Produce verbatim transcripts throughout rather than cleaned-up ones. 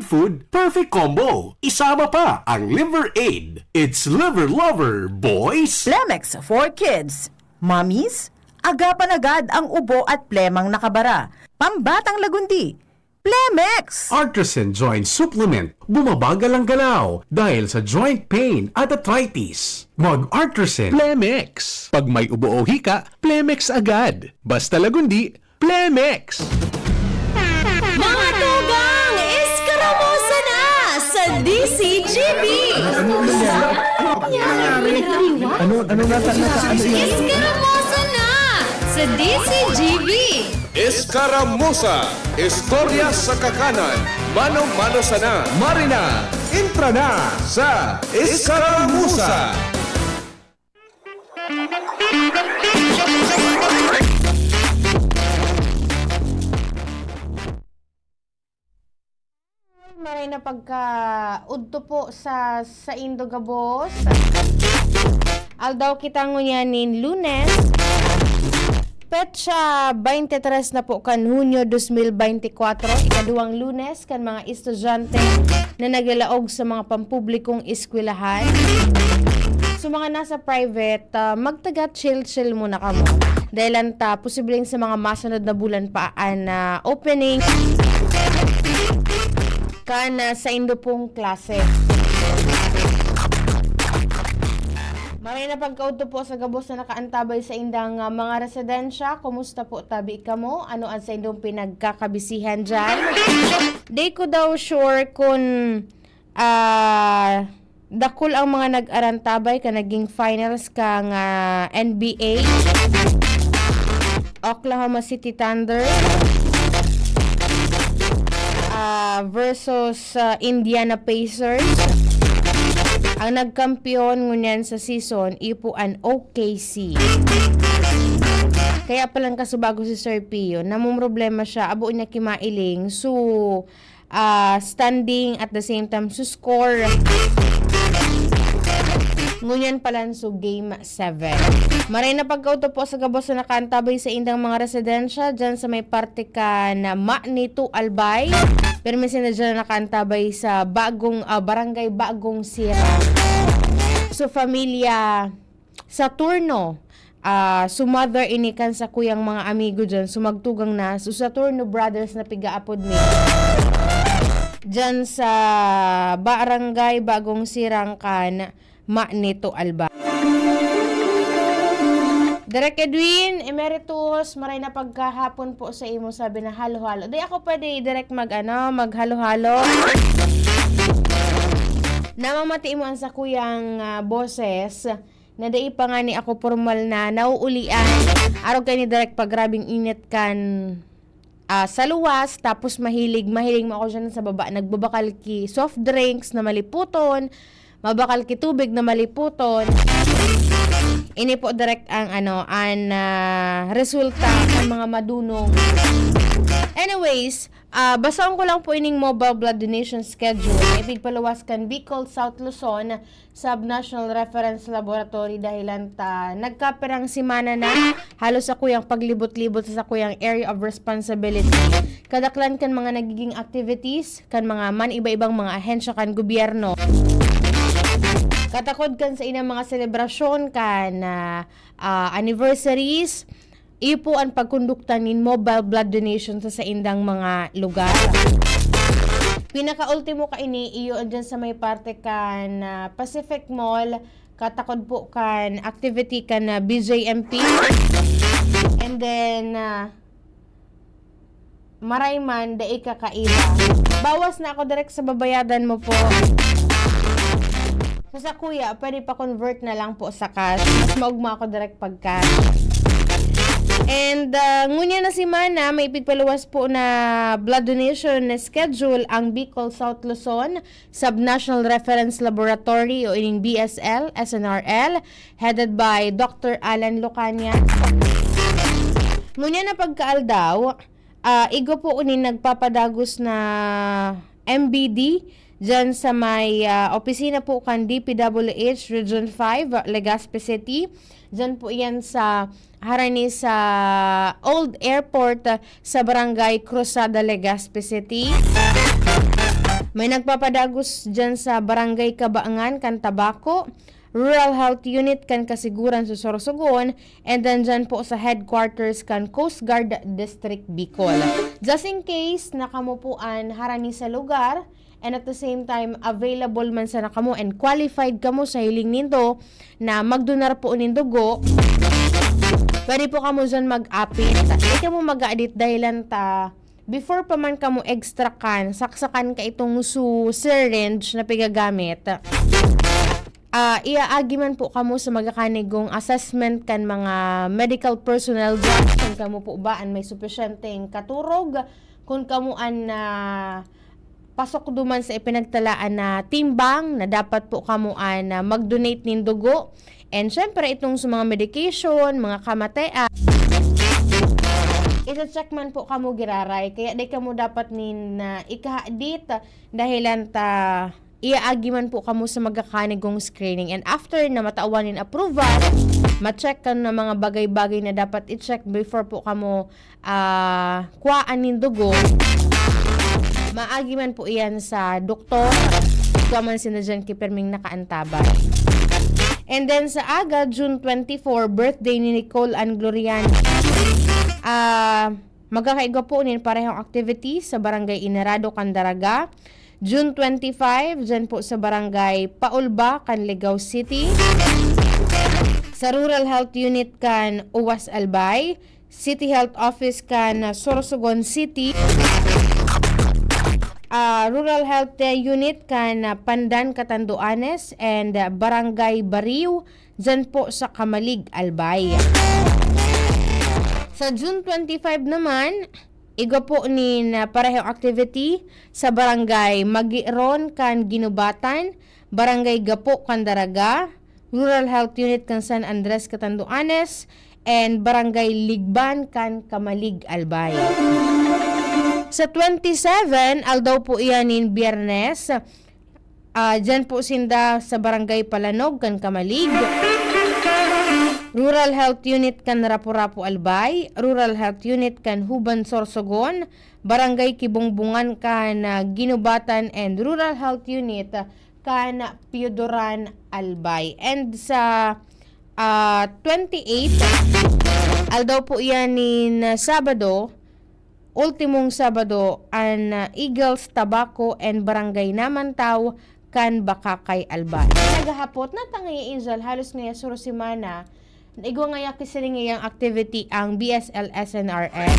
Food perfect combo. Isama pa ang Liver Aid. It's Liver Lover, boys! Plemex for kids. Mommies, agapan agad ang ubo at plemang nakabara. Pambatang lagundi. Plemex! Artresin Joint Supplement. Bumabagal ang galaw dahil sa joint pain at arthritis. Mag-Artresin. Plemex. Pag may ubo o hika, Plemex agad. Basta lagundi, Plemex. Mga tugang, Eskaramuza na sa D C G B! Ano nangyari? Ano, ano nasa, nasa, ano yan? Eskaramuza na sa D C G B! Eskaramuza, istorya sa kakanan, mano-mano sana. Marina, entra na sa Eskaramuza! Maray na pagkaudto po sa saindo gabos. Aldaw kita ngunyan nin Lunes. Petsa twenty-three na po kan Hunyo dos mil bente kwatro, ikaduwang Lunes kan mga estudyante na naglalaog sa mga pampublikong eskwelahan. So, mga nasa private, ah, magtaga chill-chill muna kamo. Dahil ang ta, posibleng sa mga masunod na bulan pa an, ah, opening kan, ah, saindo pong klase. Maray na pagkaudto po sa gabos na nakaantabay saindang, ah, mga residensya. Kumusta po tabi kamo? Ano ang saindong pinagkakabisihan diyan? Di ko daw sure kung, ah, dakul ang mga nag-arantabay kan naging finals kan, ah, N B A. Oklahoma City Thunder, ah, versus, ah, Indiana Pacers. Ang nagkampiyon ngunyan sa season, iyo po an O K C. Kaya palang kasubago si Sir Pio, namomroblema siya, abo niya kimailing. So, ah, standing at the same time su score. Ngunyan palan su game seven. Maray na pagkaudto po sa gabos na nakaantabay saindang mga residensya dyan sa may parte kan Mani to Albay. Permi sila dyan nakaantabay sa bagong, ah, barangay Bagong Sira. So, familia Saturno, ah, su mother ini kan sakuyang mga amigo dyan, su magtugang na, su Saturno Brothers na pigaapod mi. Dyan sa Barangay Bagong Sirang kan Mani to Albay. Direk Edwin Emeritus, maray na pagkahapon po sa imo, sabi na halo-halo. Di ako pwede direct mag, ano, maghalo-halo. Namamati mo ang sakuyang, ah, boses. Na dai pa ngani ako pormal na nauulian. Arog kay ni Direk pa, grabeng init kan, ah, sa luwas, tapos mahilig, mahiling mo ako dyan sa baba, nagbabakal ki soft drinks na maliputon, mabakal ki tubig na maliputon. Ini po, Direk, ang ano, an, ah, resulta ng mga madunong. Anyways, ah, basahon ko lang po ining mobile blood donation schedule. Ipigpaluwas kan Bicol, South Luzon, Sub-National Reference Laboratory dahilan ta nagkapirang semana na halos sakuyang paglibot-libot sa sakuyang area of responsibility. Kadaklan kan mga nagiging activities kan mga man-iba-ibang mga ahensya kan gobyerno. Katakod kan sa inang mga selebrasyon kan, ah, ah, anniversaries, iyo po an pagkondukta nin mobile blood donation sa saindang mga lugar. Pinakaultimo kaini, iyo dyan sa may parte kan, ah, Pacific Mall, katakod po kan activity kan, ah, B J M P. And then, ah, maray man, dai ka kaiba. Bawas na ako direct sa babayadan mo po. So, sa kuya, pwede pa convert na lang po sa cash. Mas maugma ako direct pag cash. And, ah, ngunyan na semana, may pigpaluwas po na blood donation na schedule ang Bicol South Luzon Sub-National Reference Laboratory o ining B S L, S N R L, headed by Doctor Alan Lucanias. Ngunyan na pagkaaldaw, ah, igwa po ini nagpapadagos na M B D dyan sa may, ah, opisina po kan D P W H Region five, Legazpi City. Dyan po yan sa harani sa Old Airport, ah, sa Barangay Cruzada, Legazpi City. May nagpapadagos dyan sa Barangay Kabaangan kan Tabaco, Rural Health Unit kan Kasiguran sa Sorsogon, and then dyan po sa headquarters kan Coast Guard District Bicol. Just in case na kamo po an harani sa lugar, and at the same time, available man sana kamo and qualified kamo sa hiling nindo na magdonar po nin dugo, pwede po kamo dyan mag-apit. Di kamo mag-aadit dahilan ta before pa man kamo extrakan, saksakan ka itong su syringe na pigagamit. Ah, iaagi man po kamo sa magakanigong assessment kan mga medical personnel dyan. Kung kamo po ba an may supisyenteng katurog, kung kamo an, ah, pasok duman sa ipinagtalaan na timbang na dapat po kamo an, ah, mag-donate nin dugo. And syempre, itong sa mga medication, mga kamatean, isa-check man po kamo giraray. Kaya di kamo dapat nin, ah, ikahadit dahilan ta iaagi man po kamo sa magakanigong screening. And after na matawan nin approval, ma-check kan na mga bagay-bagay na dapat i-check before po kamo, ah, kuhaan nin dugo, maagi man po iyan sa doktor. Kua man sinda dyan ki pirming nakaantabay. And then sa aga, June twenty-four, birthday ni Nicole Ann Gloriani. Ah, magkakaigwa po nin parehong activity sa Barangay Inarado, Candaraga. June twenty-five, dyan po sa Barangay Paulba, Canligao City. Sa Rural Health Unit kan Uwas Albay, City Health Office kan Sorsogon City, ah, Rural Health Unit kan Pandan, Catanduanes, and, ah, Barangay Bariw, dyan po sa Camalig, Albay. Sa June twenty-five naman, igwa po nin, ah, parehong activity sa Barangay Magiron kan Guinobatan, Barangay Gapo kan Daraga, Rural Health Unit kan San Andres, Catanduanes, and Barangay Ligban kan Camalig, Albay. Sa twenty-seven, aldaw po iyan nin Biyernes, ah, dyan po sinda sa Barangay Palanog kan Camalig, Rural Health Unit kan Rapu-Rapu, Albay, Rural Health Unit kan Huban, Sorsogon, Barangay Kibongbongan kan, ah, Guinobatan, and Rural Health Unit kan Piodoran, Albay. And sa, ah, twenty-eight, aldaw po iyan nin Sabado, ultimong Sabado, an, ah, Eagles, Tabaco, and Barangay Namantaw kan Bacacay, Albay. Naghahapot na ta ngaya, Angel, halos ngaya suro semana, igwa ngaya ki siring ngayang activity ang B S L S N R S.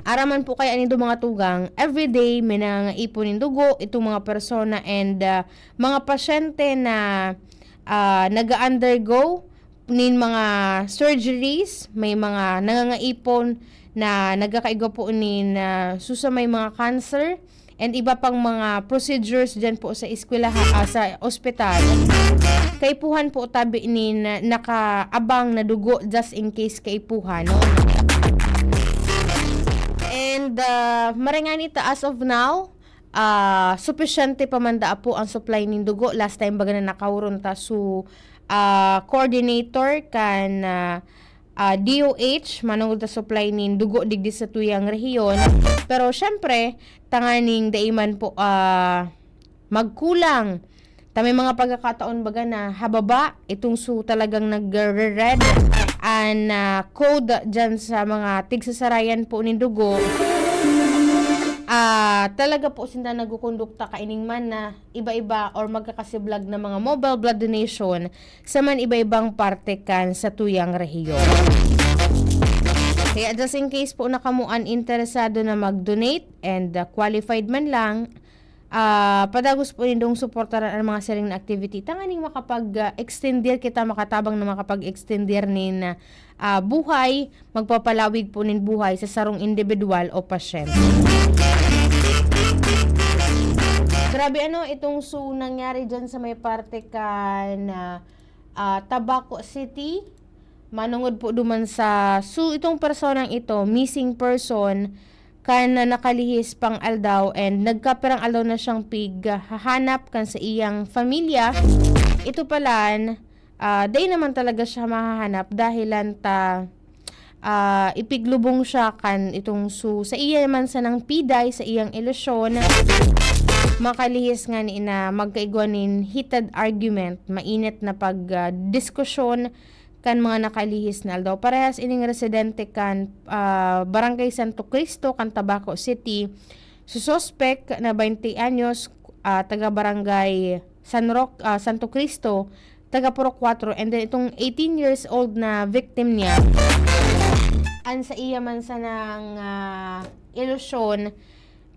Aram man po kaya nindo, mga tugang, everyday may nangangaipon nin dugo itong mga persona and, ah, mga pasyente na, ah, nag-undergo nin mga surgeries, may mga nangangaipon na nagkakaigwa po nin, ah, susa may mga cancer, and iba pang mga procedures dyan po sa eskwelaha, ah, sa ospital. Kaipuhan po tabi nin nakaabang na dugo just in case kaipuhan, no? And, ah, maray ngani ta, as of now, ah, supisyente pa man daa po ang supply nin dugo. Last time baga na nakaoron ta su, ah, coordinator kan, ah, ah, D O H, manongod ta supply nin dugo digdi sa tuyang rehiyon. Pero syempre, tanganing dai man po, ah, magkulang. Ta may mga pagkakataon baga na hababa, itong su talagang nagre-red an, ah, code dyan sa mga tigsasarayan po nin dugo. Ah, talaga po sinda nagkukondukta kaining man na iba-iba or magkakasiblag na mga mobile blood donation sa man iba-ibang parte kan satuyang rehiyon. Kaya just in case po na kamo an interesado na mag-donate and, ah, qualified man lang, ah, padagos po nindong suportaran ang mga siring na activity. Tanganing makapag, ah, extender kita, makatabang na makapag-extender nin, ah, buhay, magpapalawig po nin buhay sa sarong indibidwal o pasyente. Grabe, ano, itong su nangyari dyan sa may parte kan, ah, ah, Tabaco City. Manongod po duman sa su itong personang ito, missing person, kan nakalihis pang aldaw and nagkapirang aldaw na siyang pighahanap kan sa iyang pamilya. Ito palan, ah, dai naman talaga siya mahahanap dahilan ta, ah, ipiglubong siya kan itong su-, sa iya man sanang piday, sa iyang ilusyon. Makalihis ngani na magkaigwa nin heated argument, mainit na pag, ah, diskusyon kan mga nakalihis na aldaw. Parehas ining residente kan, ah, Barangay Santo Cristo kan Tabaco City. Su suspek na baynte anyos, ah, taga Barangay San Roque, ah, Santo Cristo, taga Purok Cuatro, and then itong eighteen years old na victim niya, an saiya man sanang, ah, ilusyon,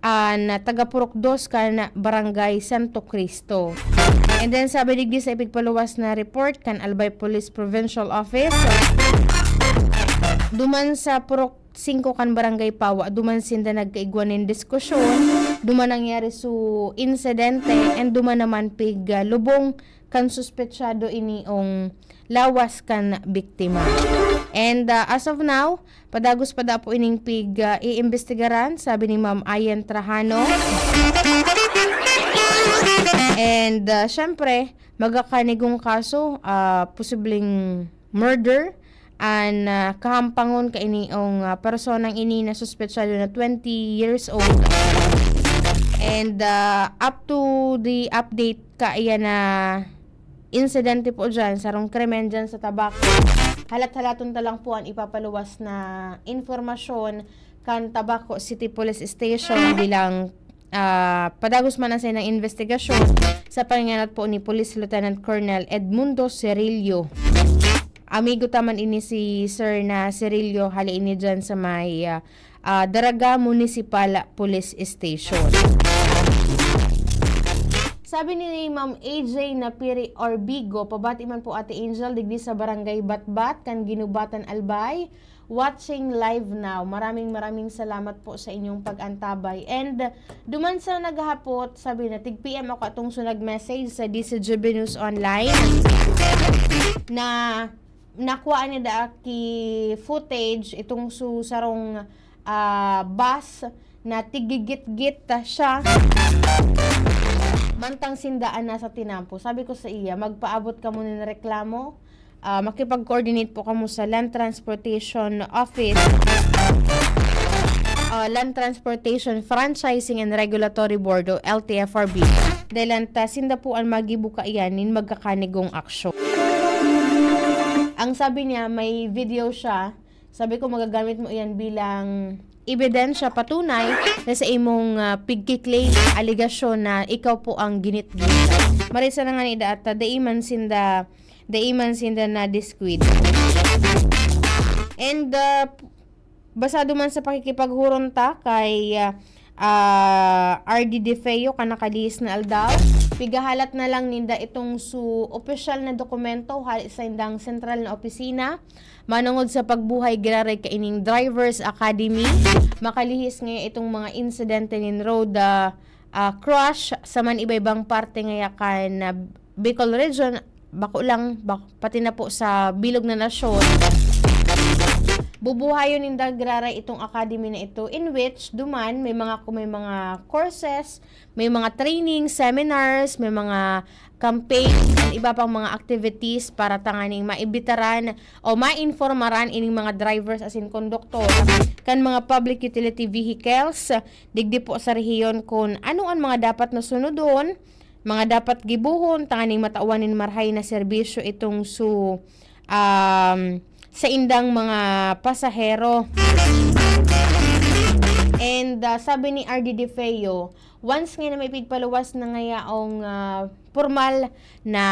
ah, na taga Purok Dos kan Barangay Santo Cristo. And then sabi digdi sa ipigpaluwas na report kan Albay Police Provincial Office, duman sa Purok Singko kan Barangay Pawa, duman sinda nagkaigwa nin diskusyon, duman nangyari su insidente, and duman naman pig, ah, lubong kan suspetsado iniong lawas kan biktima. And, ah, as of now, padagos pa da po ining pig, ah, iimbestigaran, sabi ni Ma'am Ayen Trajano. And, ah, syempre, magkakanigong kaso, ah, posibleng murder, an, ah, kahampangon kainiong, ah, personang ini na suspetsado na twenty years old. And, ah, up to the update kaiyan na insidente po dyan, sarong krimen dyan sa Tabaco. Halat-halaton ta lang po an ipapaluwas na informasyon kan Tabaco City Police Station bilang, ah, padagos man ang saindang investigasyon sa pangangalat po ni Police Lieutenant Colonel Edmundo Cerillo. Amigo ta man ini si Sir na Cerillo, hali ini dyan sa may, ah, ah, Daraga Municipal Police Station. Sabi ni Ma'am A J Napiri Orbigo, pabati man po, Ate Angel, digdi sa Barangay Batbat, kan Ginubatan, Albay. Watching live now. Maraming, maraming salamat po sa inyong pag-antabay. And duman sa naghahapot, sabi na, tig-P M ako atong su nag-message sa D C G B News Online na nakuha ni da aki footage itong su sarong, ah, bus na tigigit-git ta siya. Mantang sinda an nasa tinampo. Sabi ko sa iya, "Magpaabot kamo nin reklamo, ah, makipag-coordinate po kamo sa Land Transportation Office, ah, Land Transportation Franchising and Regulatory Board o L T F R B. Dahil an ta, sinda po an magibo kaiyan nin magkakanigong aksyon." Ang sabi niya, may video siya. Sabi ko, "Magagamit mo iyan bilang ebidensya, patunay na sa imong, ah, pigki-claim, alegasyon na ikaw po ang ginitgit." Marisa na nga ni da at, ah, dai man sinda, dai man sinda na-disquid. And, ah, basado man sa pakikipaghuron ta kay, ah, ah, R D De Feo kan nakalihis na aldaw, pigahalat na lang ninda itong su opisyal na dokumento hali sa indang sentral na opisina manongod sa pagbuhay giraray kaining Drivers Academy. Makalihis ngaya itong mga insidente nin road, ah, ah, crash sa man iba-ibang parte ngaya kan, ah, Bicol Region, bako lang, bak-, pati na po sa bilog na nasyon. Bubuhayon ninda giraray itong academy na ito, in which duman may mga, kung may mga courses, may mga training, seminars, may mga campaign, and iba pang mga activities para tanganing maibitaran o mainformaran ining mga drivers asin konduktor kan mga public utility vehicles digdi po sa rehiyon, kun ano an mga dapat na sunodon, mga dapat gibohon tanganing matawan nin marahay na serbisyo itong su, um, saindang mga pasahero. And, ah, sabi ni R D De Feo, once nga na may pigpaluwas na ngayaong, ah, pormal na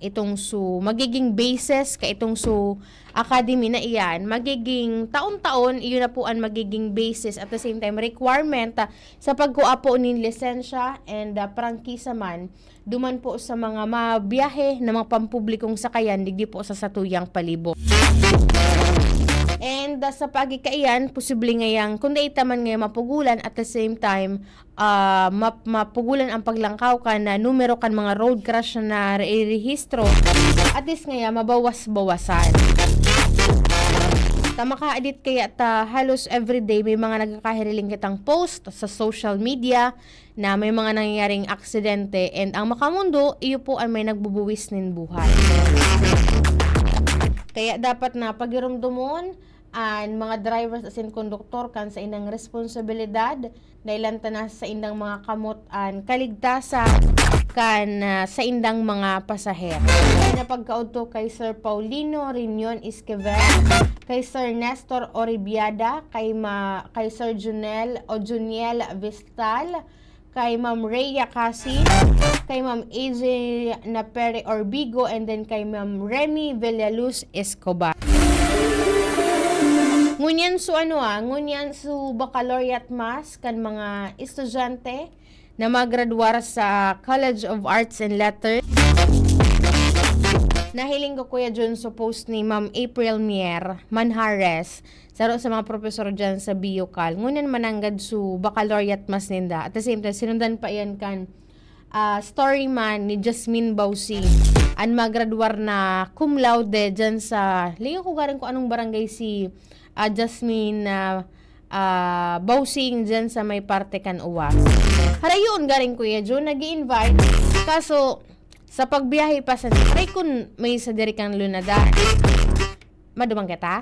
itong su magiging basis ka itong su academy na iyan, magiging taon-taon, iyon na po an magiging basis, at the same time, requirement, ah, sa pagkua po nin lisensya and, ah, prangkisa man, duman po sa mga mabiyahe na mga pampublikong sakayan digdi po sa satuyang palibot. And, ah, sa pagkikaiyan, posible ngayang, kung dai ta man ngayon mapugulan, at the same time, ah, map-, mapugulan ang paglangkaw kan, ah, numero kan mga road crash na re-, rehistro, at least ngaya mabawas-bawasan. Ta makaadit kaya ta halos everyday may mga nagkakahiriling kitang post sa social media na may mga nangyayaring aksidente, and ang makamundo, iyo po ang may nagbubuwis nin buhay. Kaya dapat na pagirumdomon, an mga drivers asin konduktor kan saindang responsibilidad, dahil ta na sa indang mga kamot an kaligtasan kan, ah, saindang mga pasahero. Kaya na pagkaudto kay Sir Paulino Reunion Esquivel, kay Sir Nestor Oribiada, kay ma-, kay Sir Junel o Juniel Vistal, kay Ma'am Rhea Casin, kay Ma'am A J Napere Orbigo, and then kay Ma'am Remy Villaluz Escobar. Ngunyan su ano, ah, ngunyan su baccalaureate mass kan mga estudyante na magradwar sa College of Arts and Letters. Nahiling ko, Kuya Jun, su post ni Ma'am April Mier Manjares, saro sa mga profesor diyan sa BUCAL. Ngunyan mananggad su baccalaureate mass ninda. At the same time, sinundan pa iyan kan, ah, story man ni Jasmine Bausing, an magradwar na cum laude diyan sa, lingaw ko garing kung anong barangay si, ah, Jasmine, ah, ah, Bausing diyan sa may parte kan Uwas. Harayon garing, Kuya Jun, nag-i-invite. Kaso, sa pagbiyahe pa sa, aray kun may sa diri kan Lunada. Madumang kita?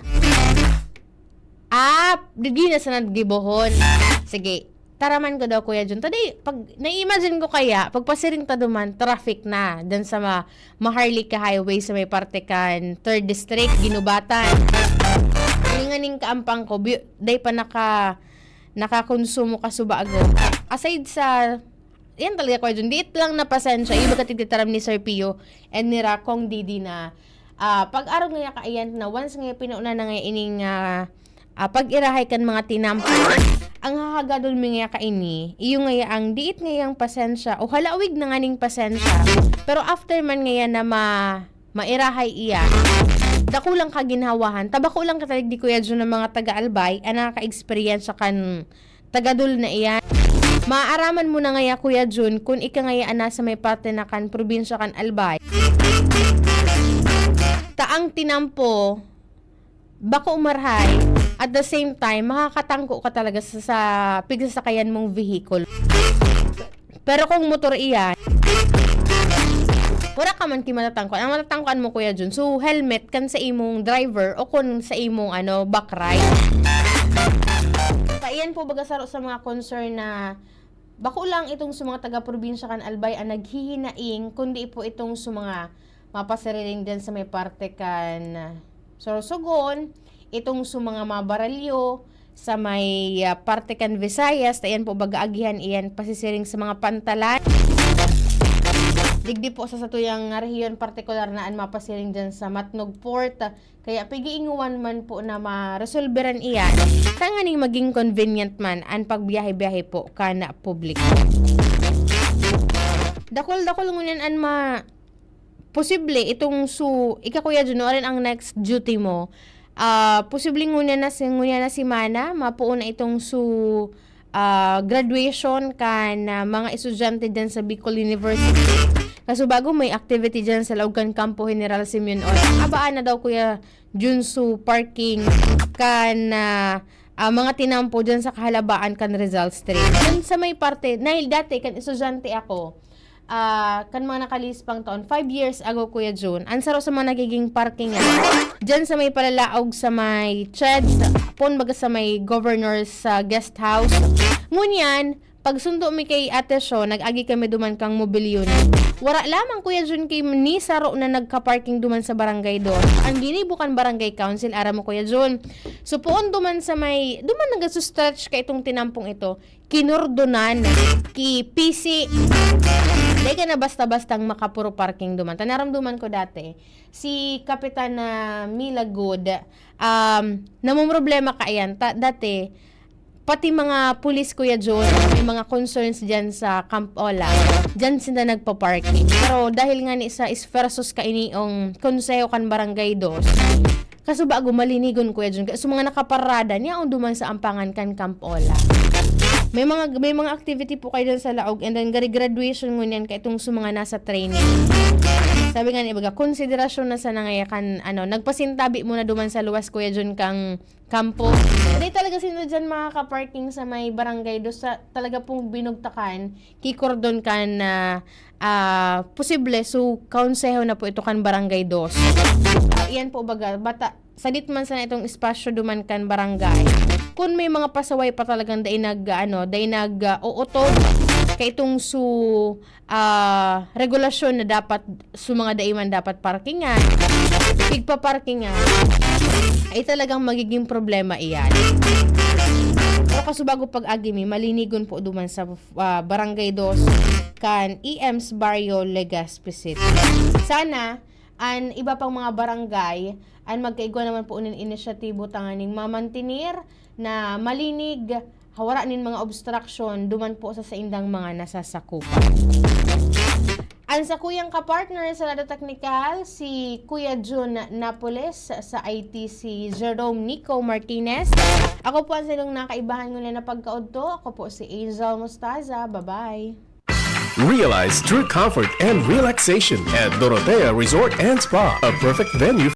Ah, di na sana gibohon. Sige, taraman ko daw, Kuya Jun. Tadi, pag, na-imagine ko kaya, pagpasiring ta duman, traffic na. Diyan sa ma-, Maharlika Highway sa may parte kan Third District, Guinobatan. Nganing kaampang ko, bi-, dai pa naka-, nakakonsumo ka subago. Aside sa, yan talaga, Kuya Jun, diit lang na pasensya. Iba ka tigtitaram ni Sir Pio and ni Rakong Didi na, ah, pag-arog nga kaiyan na once nga pinauna na nga ining, ah, ah, pag-irahay kan mga tinampo, ang hahagadon mi nga kaini, iyo nga ang diit nga yang pasensya o halawig na nganing pasensya. Pero after man nga yan na ma-, mairahay iya, dakulang kaginhawahan, tabako lang katalig di Kuya Jun ng mga taga-Albay, ang nakaka-eksperyensya kan tagadol na iyan. Maaraman mo na ngaya, Kuya Jun, kun ika ngaya ana sa may parte na kan probinsya kan Albay. Ta ang tinampo, bako marahay, at the same time, makakatangko ka talaga sa, sa pigsasakayan mong vehicle. Pero kung motor iyan, wala ka man ki matatangkuan. Ang matatangkuan mo, Kuya Jun, so helmet kan sa imong driver o kun sa imong, ano, back ride. Kaiyan po baga saro sa mga concern na bako lang itong sa mga taga-probinsya kan Albay ang naghihinaing, kundi po itong sa mga mapasiriling dyan sa may parte kan Sorsogon, itong sa mga mabaralyo, sa may, ah, parte kan Visayas, ta iyan po baga agihan iyan pasisiring sa mga pantalan. Digdi po sa satuyang rehiyon, partikular na an mapasiring dyan sa Matnog Port, kaya pigiinguan man po na maresolberan iyan, tanganing maging convenient man an pagbiyahe-biyahe po kan publiko. Dakul-dakul ngunyan an ma-, posible itong su-, ika Kuya Jun, ano rin ang next duty mo? Ah, posible ngunyan na si, ngunyan na semana, mapuon na itong su-, ah, graduation kan, ah, mga estudyante dyan sa Bicol University. Kaso bago may activity dyan sa laog kan Kampo General Simeon Oy. Abaan na daw, Kuya Jun, su parking kan, ah, ah, mga tinampo dyan sa kahalabaan kan Rizal Street. Dyan sa may parte, dahil dati kan estudyante ako, ah, kan mga nakalihis pang taon, five years ago, Kuya Jun, ang saro sa mga nagiging parking niya, dyan sa may palalaog sa may cheds, pon baga sa may governor's, ah, guest house. Ngunyan, pagsundo mi kay Ate Sho, nag-agi kami duman kang mobilyo na. Wara lamang, Kuya Jun, kay ni saro na nagka-parking duman sa Barangay Dos. Ang ginibo kan Barangay Council, aram mo, Kuya Jun. So, poon duman sa may, duman nag-stretch ka itong tinampong ito, kinordonan, kipisi. Dai ka na basta-bastang makapuro parking duman. Tanaramduman ko dati, si Kapitan na Mila Good, um, namomroblema ka iyan. Ta-, dati, pati mga pulis, Kuya Jun, may mga concerns dyan sa Camp Ola. Dyan sila nagpa-parking. Pero dahil nga ni sa esfuerzos kainiong konseho kan Barangay Dos, kaso bago malinigon, Kuya Jun, kaya sa mga nakaparada, niya ang duman sa ampangan kan Camp Ola. May mga, may mga activity po kayo dyan sa laog, and then gari graduation ngunyan ka itong sa mga nasa training. Sabi nga ni ibaga, konsiderasyon na sa nangayakan, ano, nagpasintabi mo na duman sa luwas, Kuya Jun, kang kampo. Hindi talaga sino dyan makaka-parking sa may barangay. Doon sa talaga pong binugtakan, kikordon kan, ah, ah, posible. So, konseho na po ito kan Barangay Dos. Ah, iyan po baga, bata, sadit man sana itong espasyo duman kan barangay. Kun may mga pasaway pa talagang dai nag, ano, dai nag, ah, ootob kay itong su-, ah, regulasyon na dapat su mga dai man dapat parkingan, pigpaparkingan, ay talagang magiging problema iyan. Pero kasubago pag-agi mi, malinigon po duman sa, ah, Barangay Dos kan E M's Barrio, Legazpi City. Sana an iba pang mga barangay an magkaigwa naman po nin inisyatibo tanganing mamantener na malinig, hawara nin mga obstruction duman po sa saindang mga nasasakupan. Ang sakuyang kapartner sa lado teknikal, si Kuya Jun Napoles, sa I T si Jerome Nico Martinez. Ako po ang sinong nakaibahan ngunyan na pagkaudto. Ako po si Angel Mostaza. Bye-bye. Realize true comfort and relaxation at Dorotea Resort and Spa, a perfect venue